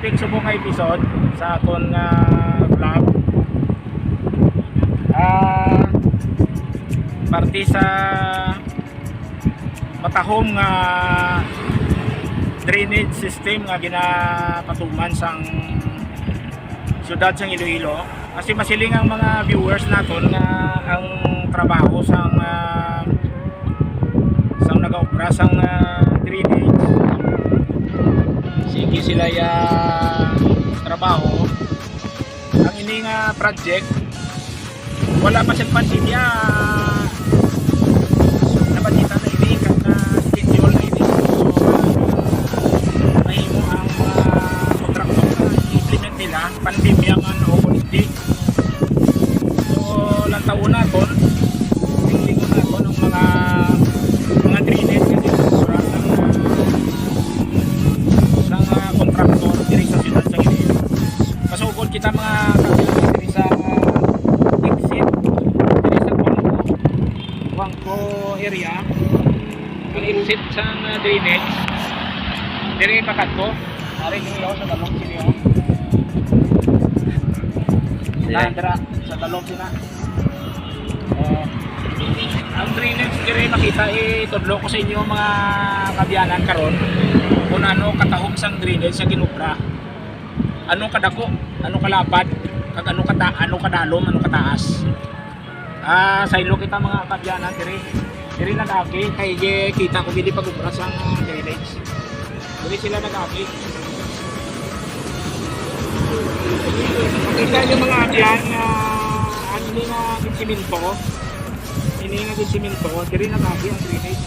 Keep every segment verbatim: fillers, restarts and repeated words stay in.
Subong nga episode sa aton nga vlog. Ah, parte sa matahom nga drainage system nga ginapatuman sang siyudad sang Iloilo. Kasi masiling ang mga viewers naton nga ang trabaho sang, ah, sang nagaobra sang, ah, drainage, sige sila ya trabaho. Ang ini nga project, wala pa siya pandemya, nabatitan na ini, kag na-schedule na ini. So, ah, mahimo ang, ah, kontraktor na i-implement nila, pandemya man o kung hindi. So, lantaon naton, tinglingon naton ang mga, mga drainage nga ginasura sang, ah, sang, ah, kontraktor diri sa siyudad sa Iloilo. Pasugod kita, mga kapilan, diri sa exit, diri sa Guangco, Guangco area. Ang exit sa, uh, drainage, diri pa kadto. Ari, diri, oh, sa dalom sini, oh. Sila. Nandra, sa dalom sina. Oh. Ang drainage diri, makita, eh, tudlo ko sa inyo, mga kaabyanan, karon kung ano katahom sang drainage sa ginobra. Ano kadako, ano kalapad, kag ano kata-, ano kadalom, ano kataas. Ah, saylo kita, mga kaabyanan, diri. Diri nag-agi, kay gi-, kita ko gid pag-ubra sang, ah, drainage. Diri sila nag-agi. Kita niyo, mga abyan, ah, ang ini nga gid simento. Ini nga gid simento, diri nag-agi ang drainage.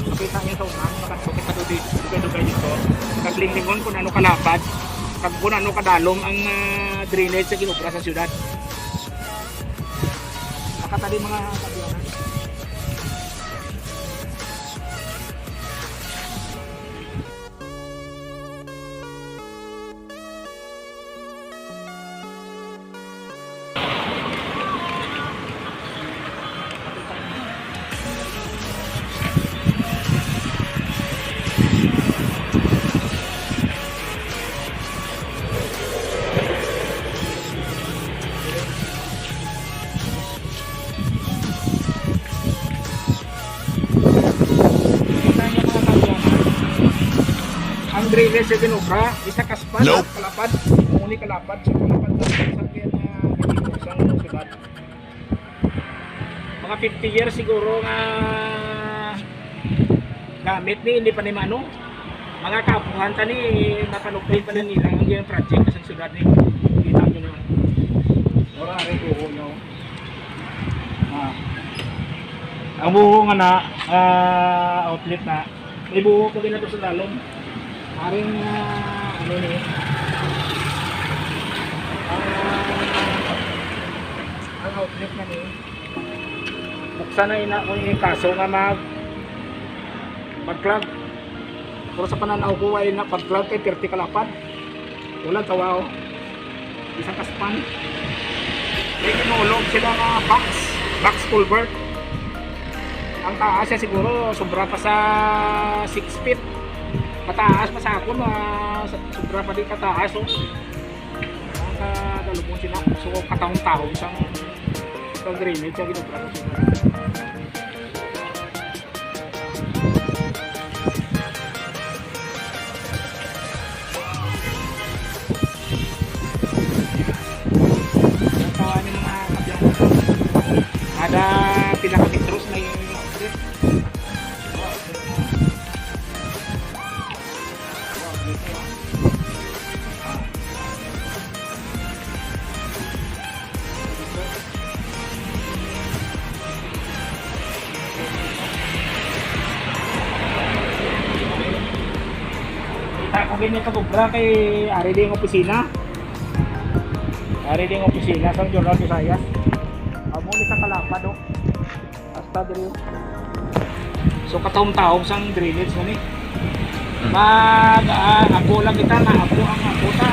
Makita niyo sa unahan, makasukit pa dito, dugay-dugay dito. Kag linglingon kung ano kalapad, kag kung ano kadalom ang, ah, drainage sa ginobra sa siyudad. Makatali, mga kaabyanan. Kita niyo, mga kaabyanan, ang drainage sa ginobra, isa ka span, Nope. Kalapad, ang uli kalapad, sa kalapad sa sakyan na sa syudad. Mga fifty years siguro nga gamit ni, hindi pa ni mano. Mga kaapuhan ta ni, napanupay pa na nila ang iyang project sa syudad ni. Kita niyo na. Wala rin kuko niyo. Ah. Ang buho nga na, ah, outlet na, may buho pa ginato sa dalom. Aring, ah, ano ni? Ang, ang outlet na ni. Buksan na ina ko yung kaso nga mag, mag-clog. Pero sa pananaw ko, ay na pag-clog kay perti kalapad. Wala tawa, oh. Isa ka span. May kinulog sila nga box, box culvert. Ang taas siya siguro, sobra pa sa six feet. Mataas pa sa ako, ma-, sobra pa din kataas, oh. Ang sa dalubon sila, so katahong-tahong sa, sa drainage, sa ginobra ko sila. Ito, ano, mga kabiyak. Kada pila ka metros may outlet. Kita ko gini pag-obra kay ari ding opisina. Ari ding opisina sa Journal Visayas. Amo ni sa kalapad, oh. Hasta diri. So, katahom-tahom sang drainage na ni. Hmm. Mag, ah, ako lang kita, nga ako ang ako ta,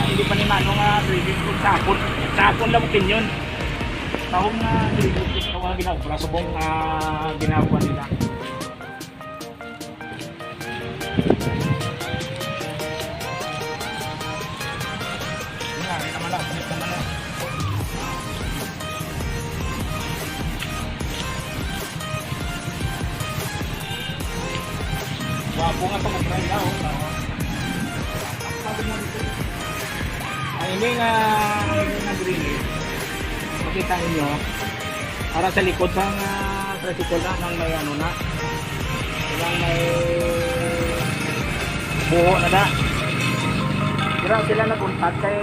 hindi pa ni mano nga drainage ko sa akon. Sa akon lang opinion. Tahom nga drainage ko sa mga ginagawa, subong, ah, ginagawa nila. Mga pangatran na, oh. Ang ini nga, ini nga drainage, makita ninyo, para sa likod sang, ah, tricycle na, nang may ano na, nang may buho na da. Dira sila nag-untat kay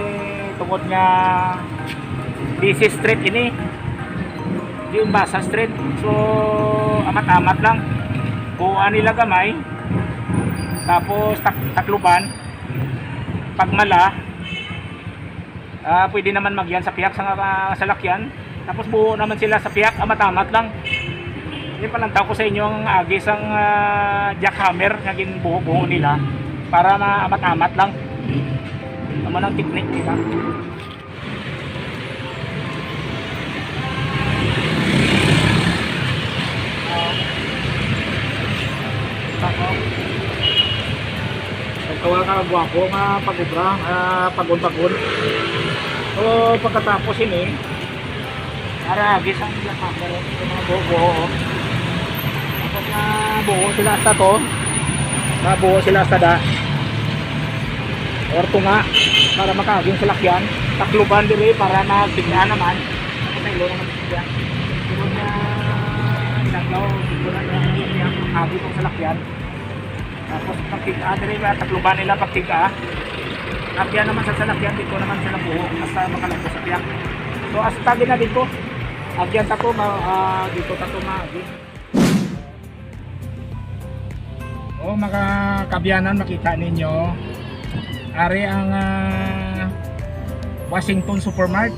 tungod nga busy street ini. Di Umbasa Street. So, amat-amat lang. Buuan nila gamay. Tapos, tak-, takluban. Pagmala, ah, pwede naman magyan sa piyak sa, ah, salakyan. Tapos, buo naman sila sa piyak, amat-amat lang. Hindi, palantaw ko sa inyo ang agi sang, ah, jackhammer nga ginbuho-buho nila para maamat-amat lang. Amo nang technique nila. Nagkawa ka gwapo nga pag-obra, ah, pagun-pagun. So, pagkatapos ini, ara, agi sang jackhammer, oh, yung mga buho-buho, oh. Tapos na buho sila hasta to. Nabuho sila hasta da. Or tunga, para makaaging salakyan. Takluban diri para magtigda naman. Nakita ilo naman siya. Pero niya, ilanggaw, siguro na niya, agi tong salakyan. Tapos pagtigda diri, ah, takluban nila pagtigda. Agyan naman sa salakyan, dito naman sila buho, hasta makalabos sa tiyak. So, hasta gina dito. Agyan ta to, ma-, ah, dito ta to maagi. O, mga kaabyanan, makita ninyo, ari ang, ah, Washington Supermart.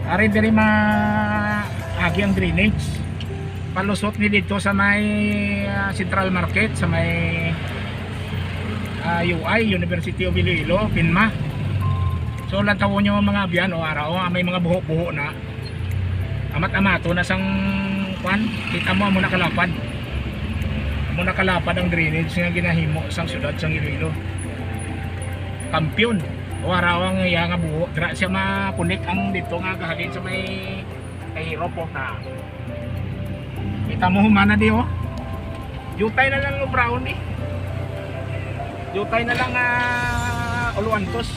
Ari diri maagi ang drainage. Palusot ni dito sa may, ah, Central Market, sa may, ah, U I, University of Iloilo, PINMA. So, lantawon nyo, mga abyan, o, ara, o, may mga buho-buho na. Amat-amato na sang, kwan, kita mo, amo nakalapad. Amo nakalapad ang drainage nga ginahimo sang syudad sang Iloilo. Kampiyon. O, araw ang iya nga buho. Dira siya makunik ang dito nga gahalin sa may kahirop, o, na. Kita mo, humana di, o. Jutay na lang ang brown, eh. Jutay na lang, ah, uluantos.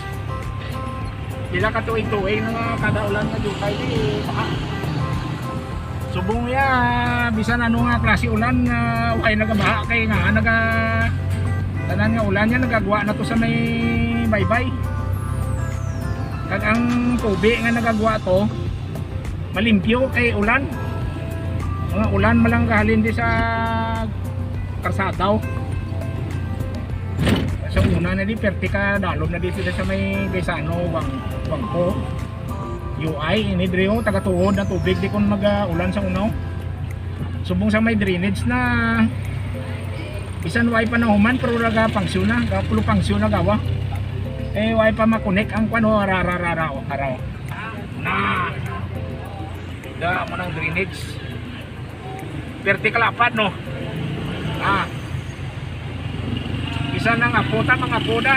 Pila ka tuig-tuig na nga kada ulan nga jutay, di, baka. Subong ya, bisan ano nga klase ulan nga, way nagabaha kay nga, naga, tanan nga ulan niya, nagagwa na to sa may baybay. Kag ang tubig nga nagagwa to, malimpyo kay ulan. Mga ulan man lang gahalin di sa karsada, o. Sa una na di, perti ka dalom na di sila sa may Gaisano, Bang-, Bangko. U I, ini diri, o, taga-tuod na tubig di kon mag-ulan sa una, o. Subong sa may drainage na, bisan way pa nahuman, pero naga-function na, ga-, full function na gawa. Eh, way pa makonek ang kwan, o, ara, ara, ara, o, ara, o. Na. Da, mo nang drainage. Perti kalapad, no? Ah. Bisan ang apo ta, mga apo da,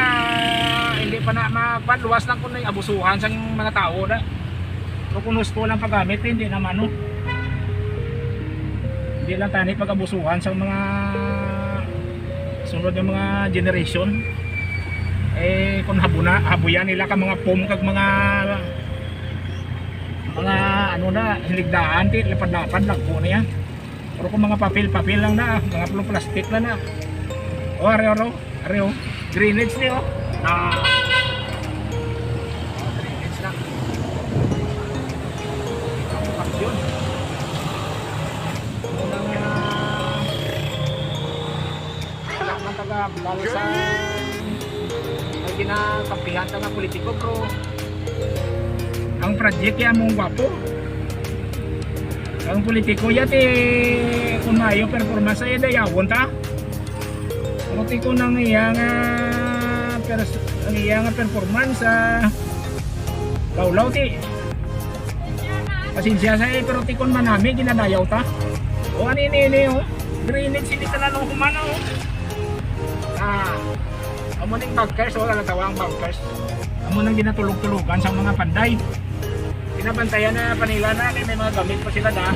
hindi pa na magpan, luwas lang kung may abusuhan sang mga tao da. Pero kung husto lang paggamit, hindi naman, no? Hindi lang tani pag-abusuhan sa mga sunod nga mga generation. Eh, kung habuna, habuyan nila ka mga pom kag mga, mga ano na, hinigdaan, ti, lapad-lapad lang po na yan. Pero kung mga papel-papel lang na, mga plo-, plastic lang na. O, are, are, are, o. Drainage ni, o. Na. O, drainage na. Ang aksyon. Unang, ah, wala man taga balsa. Ay, ginakampihan ta nga politiko, pero ang project ya mong gwapo. Ang politiko ya, ti, kung maayo performance, ay dayawon ta. Pero ti, kung ang iya nga pers-, ang iya nga performance, ah, lawlaw, ti. Pasensya sa, eh, pero ti, kung manami, ginadayaw ta. O, ani, ini, ini, o. Drainage, hindi ka na nung humana, o. Ah, amo ning bunkers, o, wala tawag ang bunkers. Amo nang ginatulog-tulogan sa mga panday. Pinabantayan na pa nila na, may mga gamit pa sila da.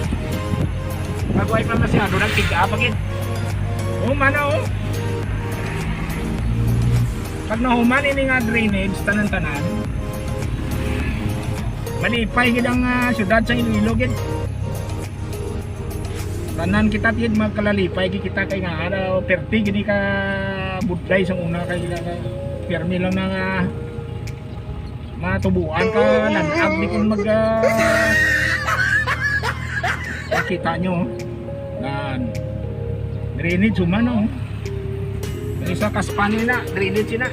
Pag way pa masyado, nagtiga pa gid. O, mana, o. Pag nahuman ini nga drainage, tanan-tanan, malipay gid ang, ah, syudad sa Iloilo gid. Tanan kita gid magkalalipay gid kita kay nga, ano, perti gid ka budlay sa una kay, ah, pirmi lang na nga matubuan ka, lanag di kun mag, ah, kita nyo. Nan. Drainage human, oh. May isa kaspan na, drainage na.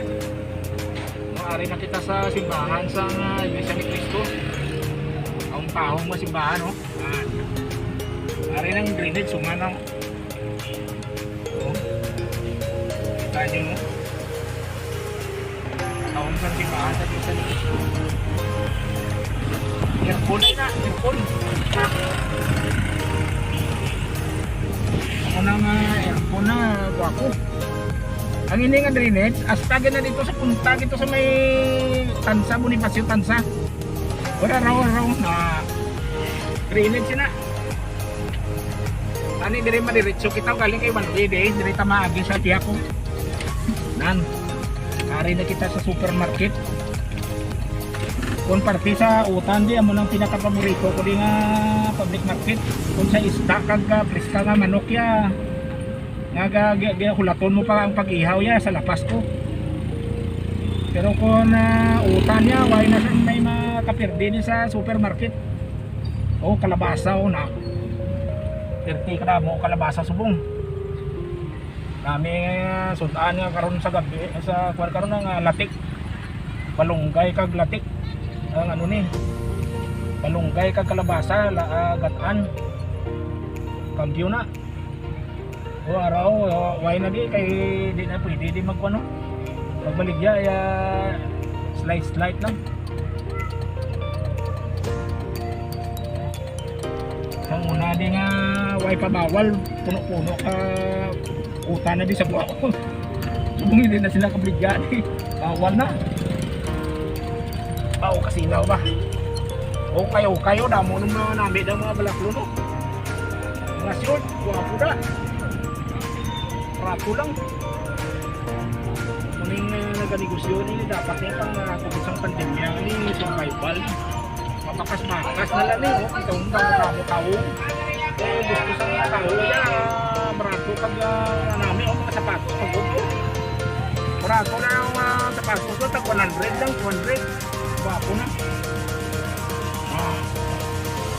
Ari na kita sa simbahan sa, ah, Iglesia ni Cristo. Ang tahong nga simbahan, oh. Yan. Ari nang drainage, human, oh. Oh. Kita nyo, no? Tahong sa simbahan sa Iglesia ni Cristo. Aircon na, aircon. Ako na nga aircon na, gwapo. Ang ini nga drainage, hasta gid na dito sa punta, dito sa may Tansa, Bonifacio Tansa. Wala raw, raw na drainage na. Ani diri madiretso kita galing kay one way, diri ta maagi sa tiyak ko. Nan, ari na kita sa supermarket. Kung parte sa utan di, amo nang pinakapaborito ko di nga public market. Kung sa isda kag, ah, preska nga manok ya, nga ga-, ga-, ga-, hulaton mo pa ang pag-ihaw ya sa lapas ko. Pero kung, ah, utan ya, why na sa may makapirdi di sa supermarket? Oh, kalabasa, oh, na. Pirti ka na mo kalabasa subong. Nami, ah, sud-an nga karon sa gabi, sa kuwan karon nga latik. Balunggay kag latik. Ang ano ni? Balunggay kag kalabasa, la, ah, gat-an. Kambyo na. O, araw, o, why na di? Kay di na pwede di magkuwan, no? Magbaligya, ya, slight-slight lang. Ang una di nga, why pa bawal? Puno-puno ka utan na di sa buha ko. Subong hindi na sila kabaligya di. Bawal na. Bao kasinaw ba? Okay, okay, o, damo ng mga namit ang mga balaklo, no? Mga short, gwapo na. Rato lang. Kuning, ah, naganegosyo ni, dapat ni pang, ah, kung isang pandemya ni, survival. Mabakas-bakas na lang ni, oh. Kita mo ba, tao-tao. Eh, gusto sa mga tao, ya, barato pag, ah, nami, oh, mga sapatos, pag, oh. Barato na ang, ah, sapatos, oh, tag one hundred lang, two hundred. Gwapo na. Ah,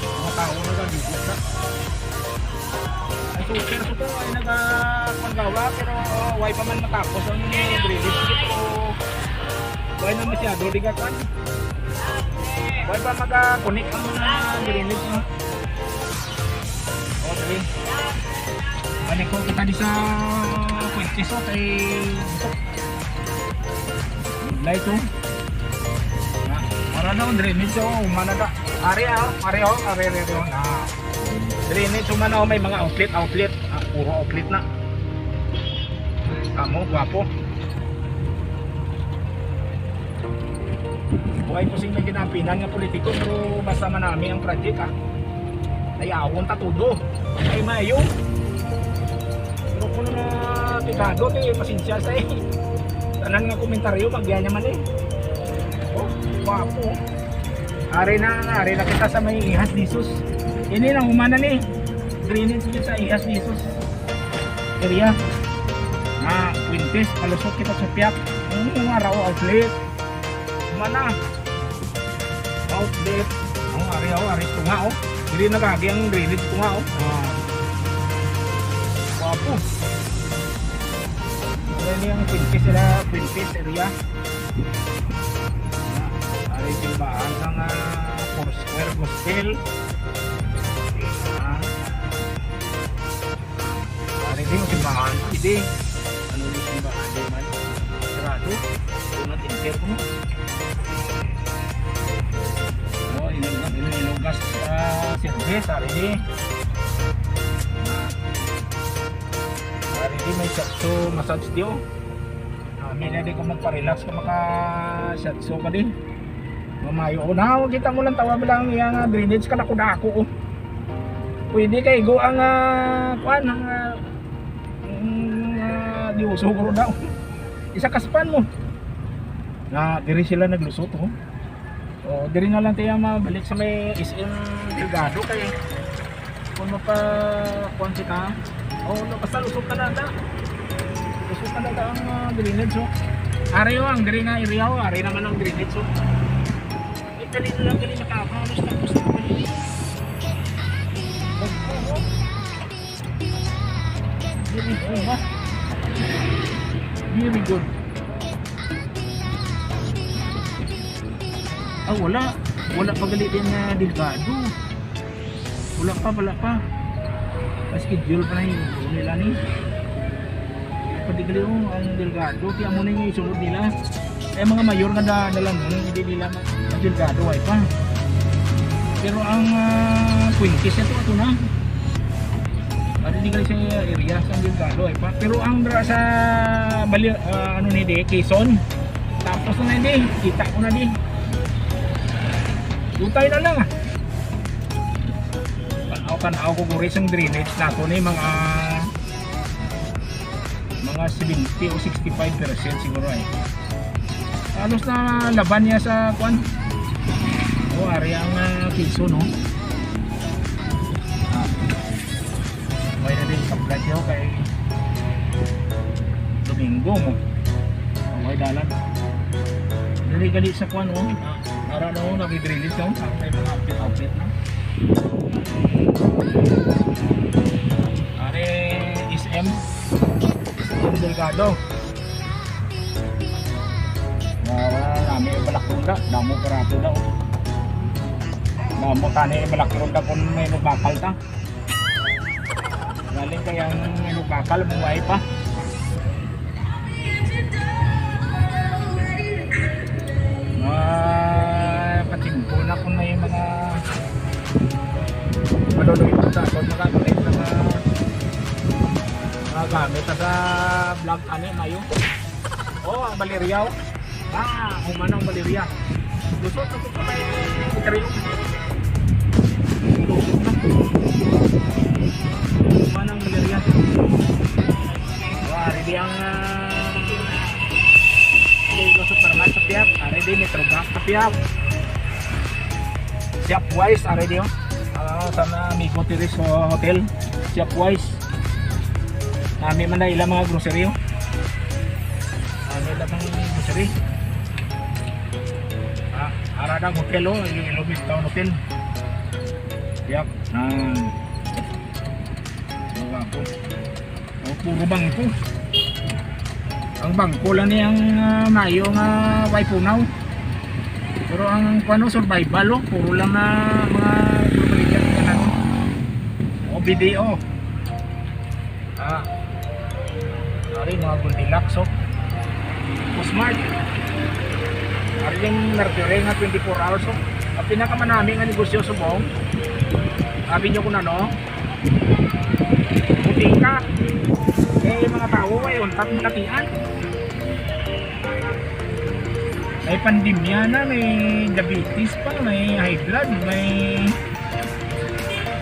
mga tao na lang, business na. Ang super, super, ay nagapanggawa, pero why pa man matapos ang drainage, pero why na masyado, di ka kwan? Why pa maka-connect ang mga drainage, no? O, dali. Balik ko kita di sa Fuentes, o, kay Light, o. Para daw, drainage, o, umana ka. Ari, ah, ari, o, ari, ari, ari, o. Ah. Drainage, umana, o, may mga outlet, outlet. Ah, puro outlet na. Amo, gwapo. Buhay ko sing may ginapinan nga politiko, pero basta manami ang project, ah. Ay, awon ta todo. Ay, mayo. Pero kung na pegado, ti, pasensya sa, eh. Tanan nga komentaryo, magyan naman, eh. O, gwapo. Ari na, ari na kita sa may Ihas Jesus. Ini na, humana ni. Drainage kita sa Ihas Jesus area. Na, Fuentes, palusot kita sa Piak. Ang mga raw outlet. Mana. Outlet. Ang ari, o, ari tunga, o. Diri nagagi ang drainage tunga, o. Ah. Gwapo. Ano ni ang Fuentes sila, Fuentes area. Ari simbahan sa nga Foursquare Gospel. Ah. Ari din yung simbahan. Hindi. Ano yung simbahan? Hindi man. Sarado. Doon natin, sir, no? O, inugas, inugas, ah, service, ari din. Ah. Ari din, may shiatsu massage di, o. Ah, may na di ko magpa-relax ka maka-shiatsu ka din. Mamayo. O, na, kita mo lang, tawag lang iya nga drainage ka, dako-dako, o. Pwede kay go ang, ah, kuan, ang, ah, mm, ah, di uso ko daw. Isa kaspan mo. Na diri sila naglusot, oh. Oh, diri na lang tayo mabalik sa may S M Delgado kay kung mapa-, kuwan kita, oh, no, basta lusot na lang ta. Lusot na lang ta ang, ah, drainage, oh. Ari, oh, ang diri nga area, oh. Ari naman ang drainage, oh. Eh, dali na lang, dali na ka, halos tapos na pala. Very good, ha? Very good. Ah, wala. Wala pa gali din nga Delgado. Wala pa, wala pa. Pa-schedule pa na yung nila ni. Pati gali, oh, ang Delgado. Kaya mo na yung isunod nila. Kaya mga mayor nga da-, dalan mo, hindi nila ma-, ang Delgado, ay pa. Pero ang, ah, Fuentes, ito, ito na. Ano, hindi gali sa area, sa Delgado, ay pa. Pero ang dra-, sa Bali-, ah, ano ni di, Quezon. Tapos na di, kita ko na di. Utay na lang, ah. Tanaw-tanaw ko kung isang drainage nato ni mga, mga seventy o sixty-five percent siguro, eh. Halos na laban niya sa kwan. Oh, ari ang, ah, Quezon, no? Ah. May na din sa vlog niyo kay Domingo mo. Ang may dalan. Dali gali sa kwan, oh. Ah, para, no, nag-release, no? Ang may mga outfit, outfit na. Are S M. S M Delgado. Ah, wala na, may balak ko na. Damo pa rato daw. Damo tani, balak ko na kung may magbakal ta. Galing kaya ang nagkakal, buhay pa. Ah, patimpo na kung may mga maluluit sa aton, mga luit na mga, mga gamit sa vlog ani, mayo. Oh, ang baliryaw. Ah, human ang malaria. Lusot na sa may katriyong. Lusot na. Human ang malaria. Wari di ang, ah, Iloilo Supermart sa Piap. Ari di Metrogas sa Piap. Shopwise, ari di, oh. Ah, sa mga amigo diri sa hotel. Shopwise. Nami man na ilang mga grocery, oh. Ano lang ang grocery? Ah, ara na ang hotel, oh, yung Iloilo Midtown Hotel. Yap. Ah. Ano nga po? Oh, puro bangko. Ang bangko lang ni ang, ah, mayo nga way punaw. Pero ang, kuwan, survival, oh, puro lang na mga puro baligya nga, ano. O, B D O. Ah. Ari, mga Goldilocks, oh. Smart. Ari yung Mercury nga twenty-four hours, oh. Ang pinakamanami nga negosyo sa Bohol. Sabi niyo kung ano? Butika. Eh, mga tao, eh, untat ng katian. May pandemya na, may diabetes pa, may high blood, may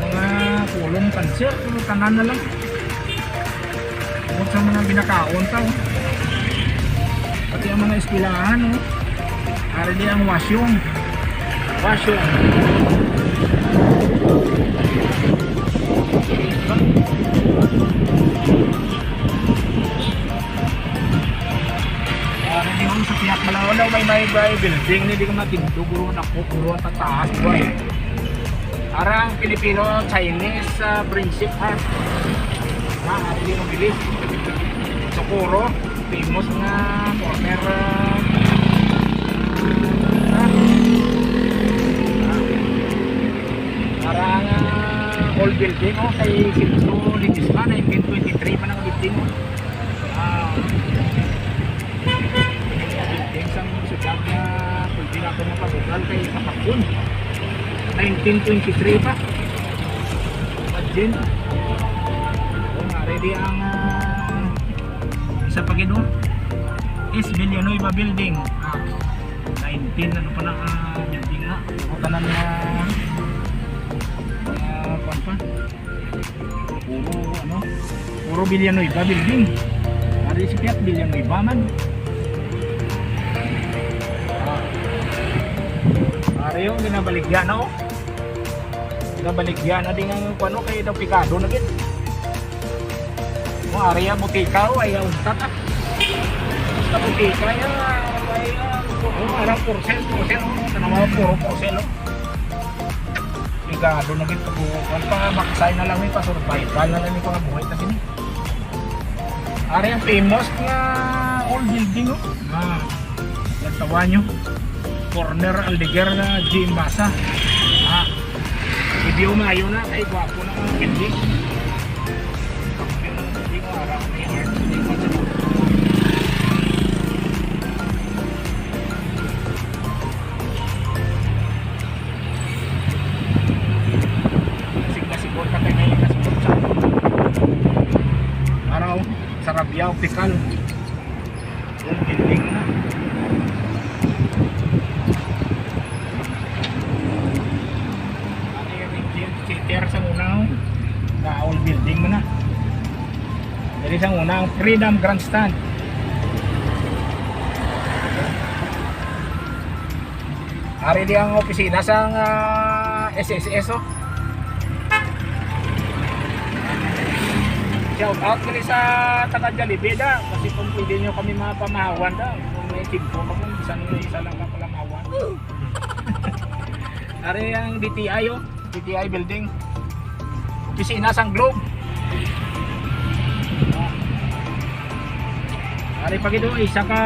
mga colon cancer, pero tanan na lang. Bukod sa mga binakaon ta, oh. Pati ang mga eskwelahan, oh. Ari di ang washroom. Washroom. Ah, ready home sa Piak Malawlaw, may, may, may building ni, di ko matindog, puro na po, puro ang tataas, boy. Arang Filipino Chinese, ah, friendship, ha. Ah, ready home, bilis. Socorro, famous nga corner, ah, ah, ah. Arang, ah, old building, oh, kay Sitio Ledesma, nineteen twenty-three pa nang building, oh. Ah, building sang syudad nga pwede nato mapabugal kay kapakyon. Nineteen twenty-three pa. Imagine. Oh, nga, ready ang, ah, isa pa gid, oh. Is Villanueva Building. Ah, nineteen, ano pa na, ah, building na. Ako tanan nga, ah, kuwan pa. Puro, ano, puro Villanueva building. Ari si Piat, Villanueva man. Ayun, ginabaligya na, oh. Ginabaligya na din ang kuwan, oh, kay daw pikado na gid. Mo area butika, oh, ay, ah, untat, ah. Sa butika, ay, ah, ay, ah, oh, arang for sale, for sale, oh. Tanawa, puro for sale, oh. Pikado na gid, oh. Kuwan pa, maksay na lang, may pa-survival na lang yung mga buhay kasi ni. Ari ang famous nga old building, oh. Ah, nagtawa nyo. Corner Aldeguer na G M Basa. Ah, video maayo na, kay gwapo na ang building. Pero hindi ko alam na yung art. Sigla-sigla ka tayo ngayon kasi sa araw, sa Rabiao, Pikal. Yung building na. Ano yung J T R sa una, oh? Na old building mo na. Dali sa una, ang Freedom Grandstand. Ari di ang opisina sang, ah, S S S, oh. Shout out kini sa taga Jollibee da, kasi kung pwede nyo kami mapamahawan da, kung may timpo ka kung bisan may isa lang ka palamawan. Ari ang D T I, oh. D T I building. Opisina sang Globe. Ari pa gid, oh, isa ka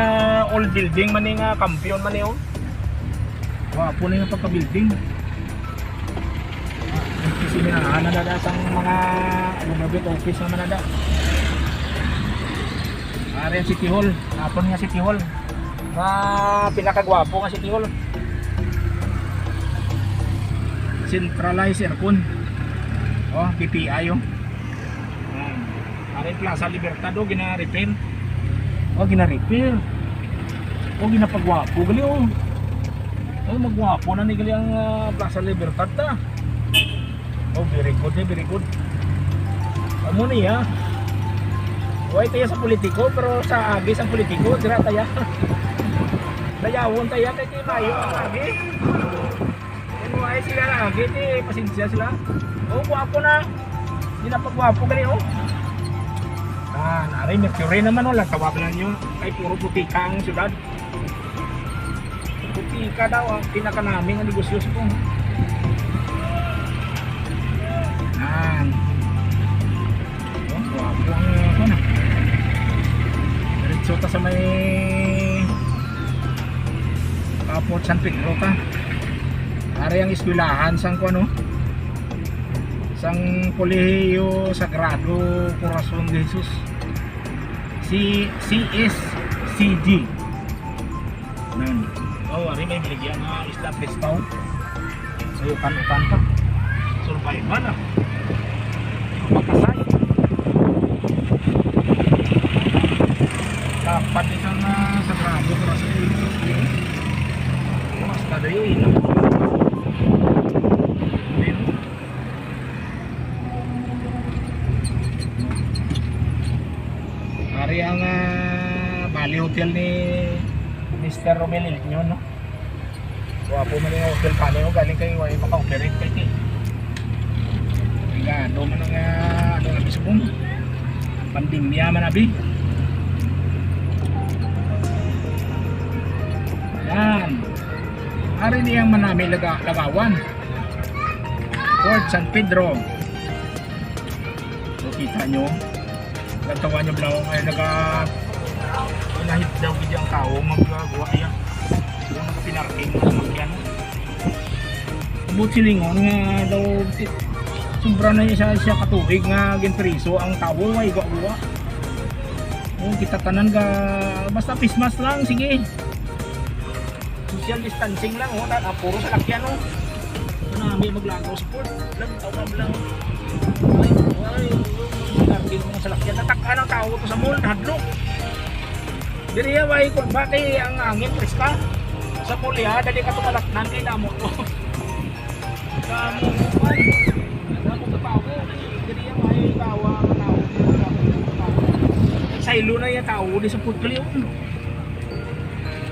old building man ni nga kampiyon man ni, oh. Gwapo ni nga pagka-building. Opisina na da sang mga government office naman na da. Ari ang City Hall. Hapon nga City Hall. Nga pinakagwapo nga City Hall. Centralized aircon. Oh, P P I, oh. Ayan. Ari Plaza Libertad, oh, gina-repair. Oh, gina-repair. Oh, ginapagwapo gali, oh. Oh, magwapo na ni gali ang, ah, Plaza Libertad ta. Oh, very good, eh, very good. Amo niya. Way tayo sa politiko, pero sa agi sang politiko, dira tayo. Dayawon tayo kay di mayo ang agi. Ano ay sila lagi, di pasensya sila. Oh, gwapo na. Di na pagwapo gali, oh. Ah, nari, Mercury naman, oh, lang tawag lang yun. Kay puro puti ka ang syudad. Butika daw ang pinakanami nga negosyo sa kong. Yan. Oh, gwapo ang, ano na. Diretso ta sa may, ah, Fort San Pedro ta. Ari ang eskwelahan sang kuno, sang Kolehiyo Sagrado Corazon de Jesus. Si C S C G. Nan. Oh, ari may baligya nga isda, pestaw. Sayo kan utan pa. Survival, ah. Mapakasay. Dapat ito na sa grado para sa ito. Mas kada yun, yun. Yun. Ari ang, ah, Bali Hotel ni Mister Romel Ilñon, no? Gwapo man yung hotel pa niyo, galing kayo ay maka-operate kay ti. Privado man ang, ah, ano na mismo. Pandemya man abi. Yan. Ari niyang manami laga-, lagawan. Fort San Pedro. So, kita nyo, nagtawa nyo, bro, ay naga-, nahit daw gid ang tao, magagawa yan. Yung mga pinarking, mga sasakyan. Buot silingon nga daw, ti-, sobra na siya, siya katuig nga ginpriso ang tao, ay gawa. Oh, kita tanan ga, basta face mask lang, sige. Social distancing lang, oh, na, ah, puro salakyan, oh. Nami maglagaw sa port. Lang, tawag lang. Ay, ay, parking mga salakyan. Nataka ng tao to sa mall, nahadlok. Diri ya, way, kung ba kay ang hangin, preska. Sa mall ya, dali ka tumalaknan kay damo to. Damo, ay, damo ka tao. Diri ya, way, tawa, matawa. Saylo na ya tao, di sa port kaliw.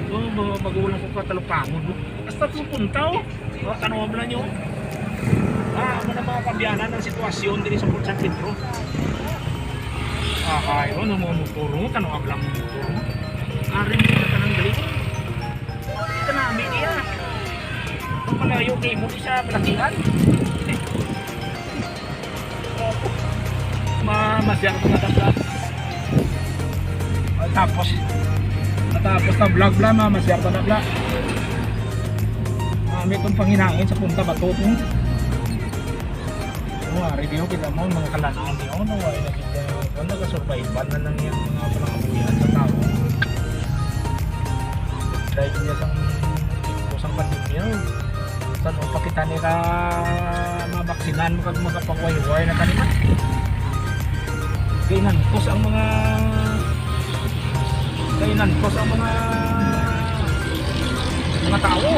Oh, ba-, bago lang ko katalupangod, oh. Hasta pupunta, oh. Tanawag na nyo. Ah, amo na mga kaabyanan ang sitwasyon diri sa Port San Pedro. Ah, ay, ano, mga motor, oh, tanawag lang mga motor, oh. Ari mo sa tanang dali. Ito na, media. Ang malayo kay mo sa Balakihan. Ma-, masyar ko na tabla. Tapos, matapos na vlog bla, ma-, masyar ko na bla. Kami itong panginain sa Punta Bato, hmm. Oh, ari diyo, kita mo, mga kalanan diyo, no? Wala na kita, wala, nagasurvive na lang yung mga panangabuhian sa tao. Dahil niya sang, sang pandemya, sa nung pakita nila mabaksinan, maka-, makapakuway-way na kanila. Kay nantos ang mga, kay nantos ang mga, mga tao.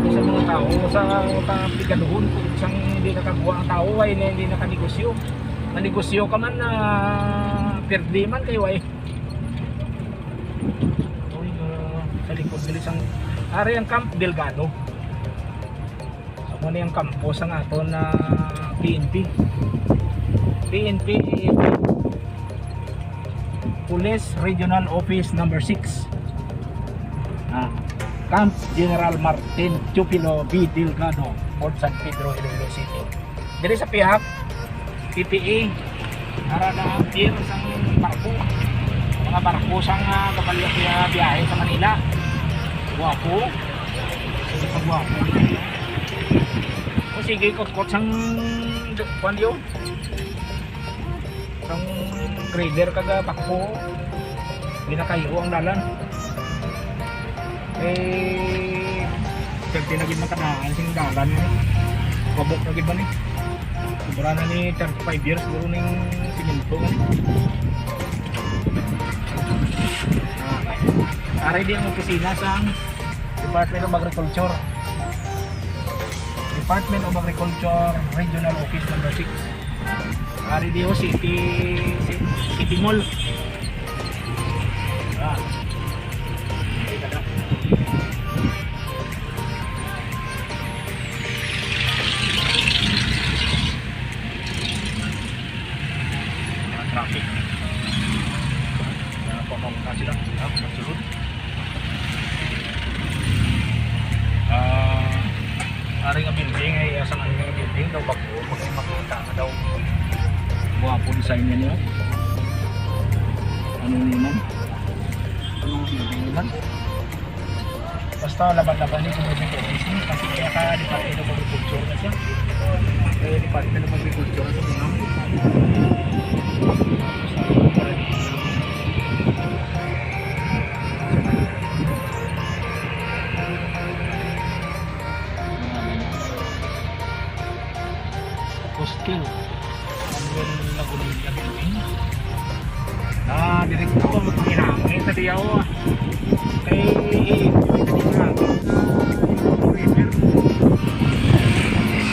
Sa mga tao, sa, sa pigaduhon, kung sang hindi nakagwa ang tao, ay hindi, hindi nakanegosyo. Manegosyo ka man, ah, pirdi man kayo, ay. Uy, ah, sa likod dili sang, ari ang Camp Delgado. Amo ni ang kampo sang aton na P N P. P N P, Police Regional Office Number Six. Ah, Camp General Martin Teofilo B. Delgado, Port San Pedro, Iloilo City. Diri sa pihak, P P A, ara na ang pier sang barko. Mga barko sang, ah, kabalya kaya biyahe sa Manila. Guwapo. Sige pa guwapo. O sige, kutkot sang, kuwan yun. Sang grader kag, ah, bakho. Ginakayo ang dalan. Eh, pwede na gid makadaan sing dalan, eh. Pabok na gid ba ni? Sobra na ni thirty-five years, siguro ning simento, eh. Ah, ari di ang opisina sang Department of Agriculture. Department of Agriculture, Regional Office Number Six. Ari di ho, City, Ci-, City Mall. Ah. Ay, kada. Mga traffic. Kaya pa, pa, pa sila. Ah, magsulod. Ah, ari nga building ay, asa nga nga building daw, bag-o, mag-, makita na daw. Guwapo design niya niya. Ano naman? Anong building naman? Basta laban-laban ni sa mga building, kasi kaya ka Department of Agriculture na siya. Eh, Department of Agriculture sa mga. Hostel. Manuel Lagunilla Building. Ah, direkto ang panginaangin sa diyaw. Kay, eh, river.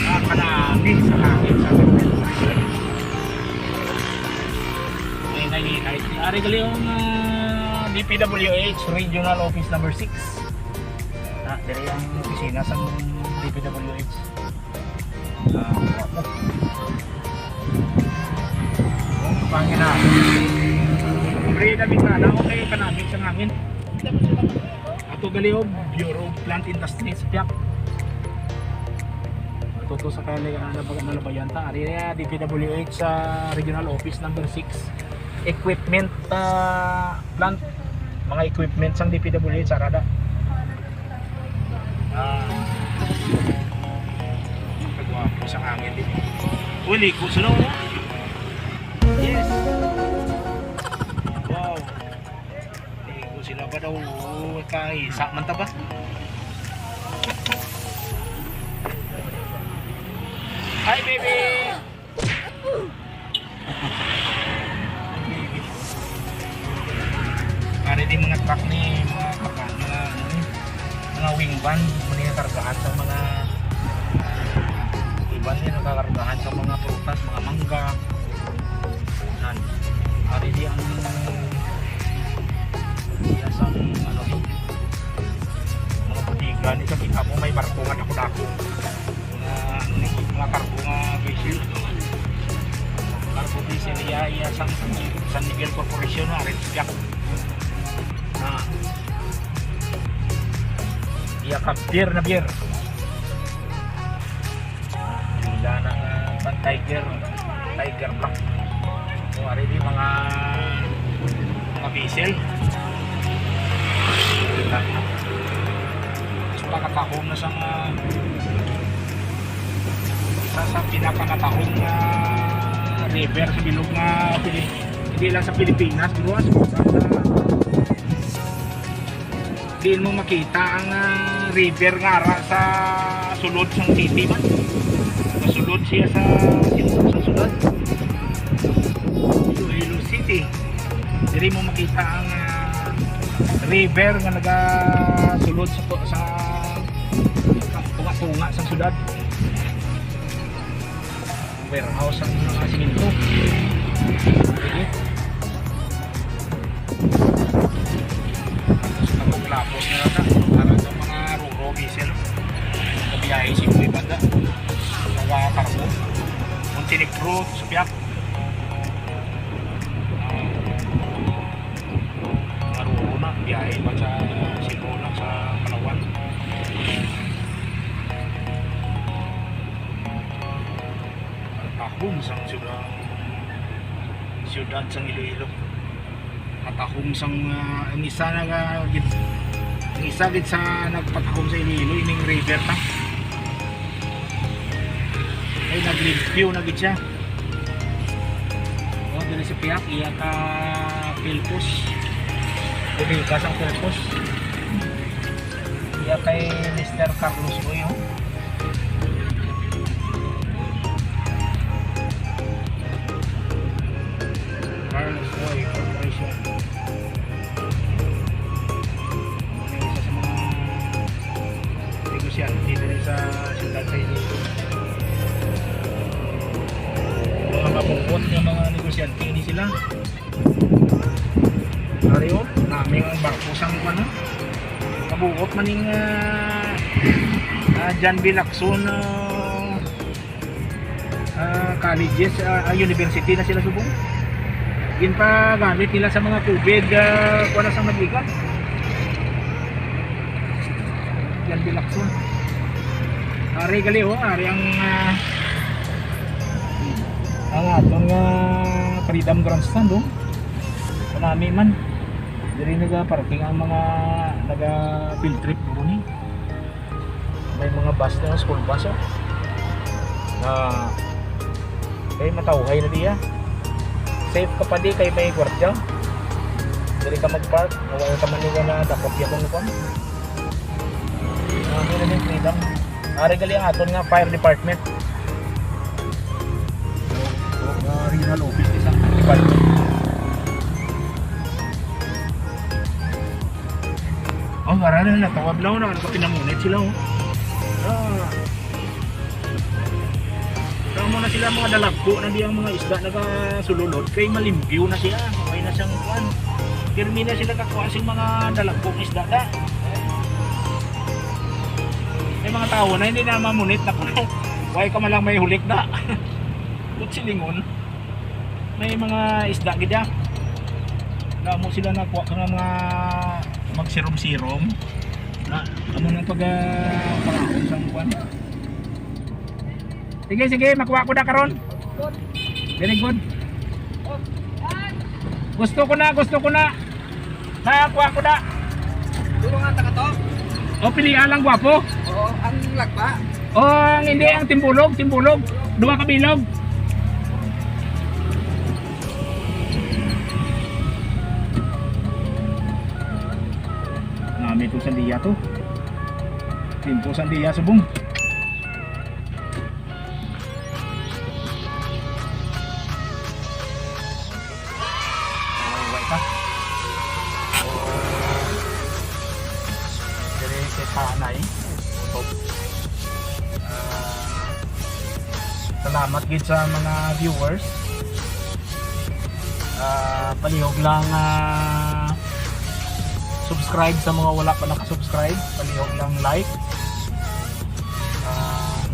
Ah, kanami sa hangin sa river. Ay, nahinay. Ari gali ang, ah, D P W H Regional Office Number Six. Ah, diri ang opisina sa D P W H. Ah, oh, pangina. Pre, na bintana, okay, kanami sa hangin. Ato gali, oh, Bureau of Plant Industries, piyak. Ato to sa kaya, ah, nabag-, nalabayan ta. Ari na, D P W H sa Regional Office Number Six. Equipment, ah, plant. Mga equipment sang D P W H sa Rada. Ah. Kagwapo sa hangin din. Uy, ligo sila, oh. Yes. Wow. Ligo sila pa daw. Oh, kaisa man ta ba? Hi, baby. Ari di mga truck ni mga karga-, mga, ano ni, mga wing van, mo ni kargahan sa mga iban ni nakakargahan sa mga prutas, mga mangga. Nan, ari di ang iya sang, ano, mga botiga ni, sa kita mo may barko nga dako-dako. Nga, ano ni, mga cargo nga vessel. Cargo vessel, iya, iya sang San Miguel Corporation, ari di siya. Na, iya ka beer na beer. Sila na nga pang Tiger, Tiger Black. Kung ari di mga, mga vessel. Tapos pakatahom na sa mga, sa, sa pinakanatahom nga river sa bilog nga Pili-, hindi lang sa Pilipinas, bro, sa, sa Diin mo makita ang, ah, river nga ara sa sulod sang city man. Masulod siya sa sentro sa syudad. Iloilo City. Diri mo makita ang, ah, river nga nagasulod sa, sa tunga-tunga sang syudad. Warehouse ang mga simento. Sige. Tapos lapos-lapos na yata para sa mga ruro, diesel. Kabiyahe si Boy Banda. Mga kargo. Montenegro, Subiac. Ah, mga ruro na, biyahe pa sa Cebu na, sa Palawan. Ang tahom sang siyudad, siyudad sang Iloilo. Katahom sang, ah, ang isa na nga gid, ang isa gid sa nagpatahom sa Iloilo, ining river ta. Ay, naglimpyo na gid siya. Oh, diri sa pihak, iya ka Pilpos. Diri ka sang Pilpos. Iya kay Mister Carlos Uy, oh. Carlos Uy Corporation. Ano yung isa sa mga negosyante diri sa siyudad sa Iloilo? Mga mabuot nga mga negosyante ni sila. Ari, oh, naming barko sang, ano, kabuot man ning, ah, ah, John B. Lacson, ah, ah, colleges, ah, ah, university na sila subong. Ginpagamit nila sa mga COVID, ah, kuwan na sang naglikan. John B. Lacson. Ari gali, oh, ari ang, ah, ang aton nga Freedom Grandstand, oh. Kanami man. Diri naga-parking ang mga naga-field trip, bro, ni. May mga bus na, school bus, oh. Na, kay matawhay na diya. Safe ka pa di kay may gwardiya. Diri ka mag-park, wala ka man nila na dakot ya kung kuwan. Ah, ano na yung freedom? Ari gali ang aton nga fire department. Ah, regional office ni sa department. Oh, ara na, natawag na, oh, na, nagpinamunit sila, oh. Ah. Kamo na sila mga dalagko na di ang mga isda nagasululod kay malimpyo na siya. Okay na siyang kuwan. Pirmi na sila kakuha sing mga dalagko nga isda da. May mga tawo na hindi na mamunit na kuno. Why ka man lang may hulik da? Kutsi lingon. May mga isda gid, ah. Damo sila nakuha ka nga mga magsirom-sirom. Na, amo nang pag, ah, pangaon sa kuwan. Sige, sige, makuha ko na karon. Very good. Gusto ko na, gusto ko na. Nakakuha ko na. Puro nga taka to? O, pilian lang, gwapo. Oo, ang lagba. O, ang hindi, ang timbulog, timbulog. Duha ka bilog. Nami to sa diya to. Timpo sa diya subong. Ay, wala pa. Diri kay Tanay. Ah, salamat gid sa mga viewers. Ah, palihog lang, ah, subscribe sa mga wala pa nakasubscribe. Palihog lang like. Ah,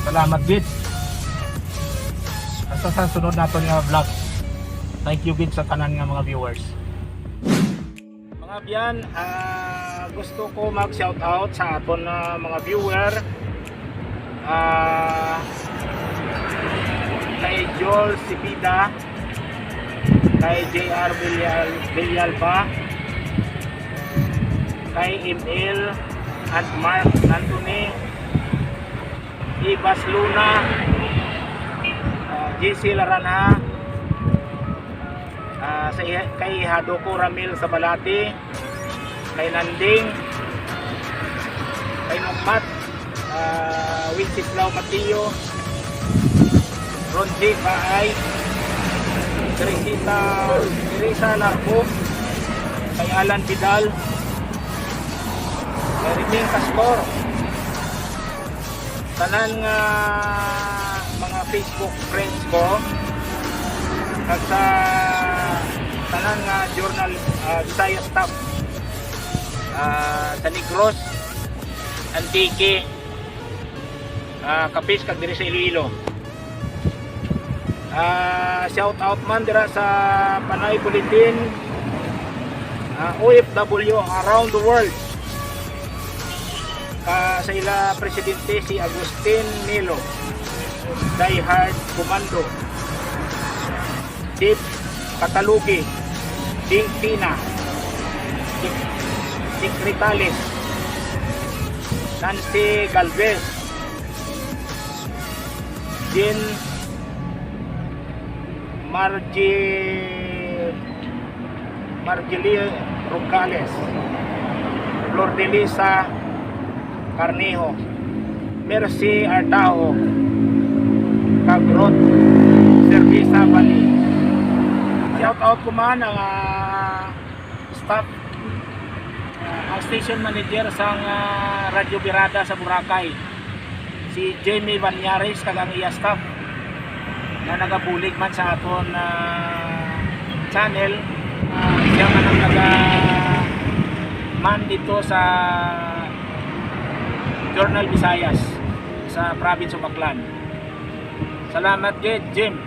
salamat gid. Hasta sa sunod naton nga vlog. Thank you gid sa tanan nga mga viewers. Mga abyan, ah, gusto ko mag-shout out sa aton nga mga viewer. Ah, kay Joel Sipida, kay J R Villal-, Villalba, kay M L and Mark Anthony, Ibas Luna, ah, J C Laranha, ah, sa iya-, kay Hadoko Ramil Sabalati, kay Nanding, kay Nungmat, ah, Wenceslao Mateo, Ronji Baay, Teresita, Teresa Larco, kay Alan Vidal, kay Reming Castor, tanan nga mga Facebook friends ko, kag sa tanan nga Journal, ah, Bisaya staff, ah, sa Negros, Antique, ah, Capiz, kag diri sa Iloilo. Ah, shout out man dira sa Panay Bulletin, ah, O F W around the world. Ka, sa ila presidente si Agustin Milo, Die Hard Commando, Chief Catalugi, Ding Pina, Sec-, Secretalis, Nancy Galvez, Jean Margi-, Margili Rogales, Flordelisa Carnejo, Mercy Artajo, kag Ruth Servisa Bali. Shout out ko man ang, ah, staff, ah, ang station manager sang, ah, Radyo Birada sa Boracay, si Jamie Banyares kag ang iya staff nga nagabulig man sa aton, ah, channel. Ah, siya man ang naga-man dito sa Journal Visayas sa province of Aklan. Salamat gid, Jim.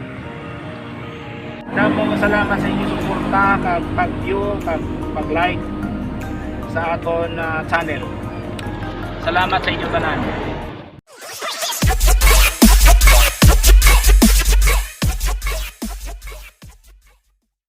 Damo nga salamat sa inyong suporta, kag pag-view, kag pag-like sa aton, ah, channel. Salamat sa inyo tanan.